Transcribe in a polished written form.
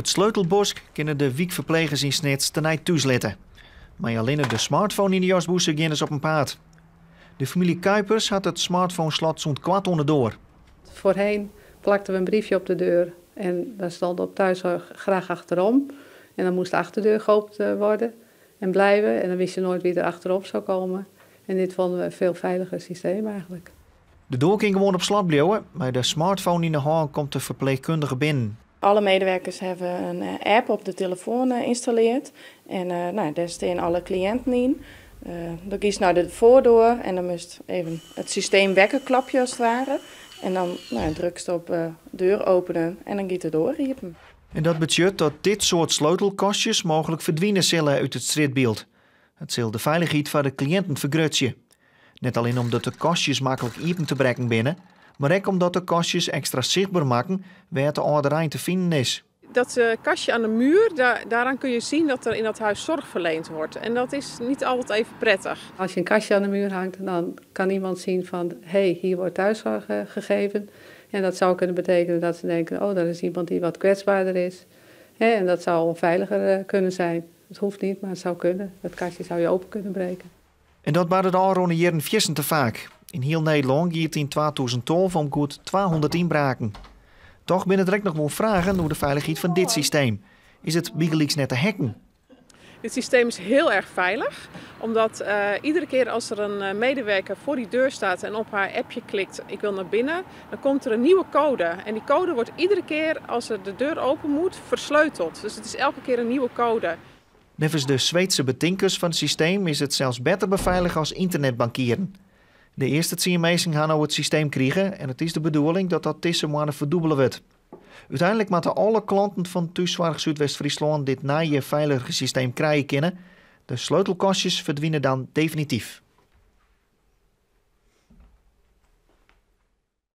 It sleutelbosk kinne de wykferplegers yn Snits tenei thús litte. Mei allinne de smartphone yn de jasbûse geane se op 'en paad. De famylje Kuipers hat it smartphoneslot sûnt koart oan de doar. Voorheen plakten we een briefje op de deur en daar stond op thuiszorg graag achterom. En dan moest de achterdeur geopend worden en blijven. En dan wist je nooit wie er achterop zou komen. En dit vonden we een veel veiliger systeem eigenlijk. De doar kin gewoan op slot bliuwe. Mei de smartphone yn de hân komt de ferpleechkundige binnen. Alle medewerkers hebben een app op de telefoon geïnstalleerd. En nou, daar staan alle cliënten in. Dan kies naar de voordeur en dan moest even het systeem wekkerklapje als het ware. En dan, nou, drukst op deur openen en dan gaat de deur iepen. En dat betsjut dat dit soart sleutelkastjes mooglik ferdwine sille út it strjitbyld. It sil de feilichheid foar de kliïnten fergrutsje. Net allinne omdat de kastjes maklik iepen te brekken binne, mar ek omdat de kastjes ekstra sichtber makken wêr't de âlderein te finen is. Dat kastje aan de muur, daaraan kun je zien dat er in dat huis zorg verleend wordt. En dat is niet altijd even prettig. Als je een kastje aan de muur hangt, dan kan iemand zien van, hé, hey, hier wordt thuiszorg gegeven. En dat zou kunnen betekenen dat ze denken, oh, daar is iemand die wat kwetsbaarder is. En dat zou onveiliger kunnen zijn. Het hoeft niet, maar het zou kunnen. Dat kastje zou je open kunnen breken. En dat barde de ôfrûne jierren fierstente faak. Yn hiel Nederlân gie it yn 2012 om goed 200 ynbraken. Dochs binne der ek noch wol fragen oer de feilichheid fan dit systeem. Is it bygelyks net te hacken? Dit systeem is heel erg veilig, omdat iedere keer als er een medewerker voor die deur staat en op haar appje klikt, ik wil naar binnen, dan komt er een nieuwe code. En die code wordt iedere keer als er de deur open moet, versleuteld. Dus het is elke keer een nieuwe code. Neffens de Sweedske betinkers fan it systeem is it sels better befeilige as ynternetbankieren. De earste 10 minsken ha no it systeem krigen en it is de bedoeling dat dat dizze moanne ferdûbele wurdt. Uteinlik moatte alle klanten fan Thússoarch Súdwest-Fryslân dit nije feilige systeem krije kinne. De sleutelkastjes ferdwine dan definityf.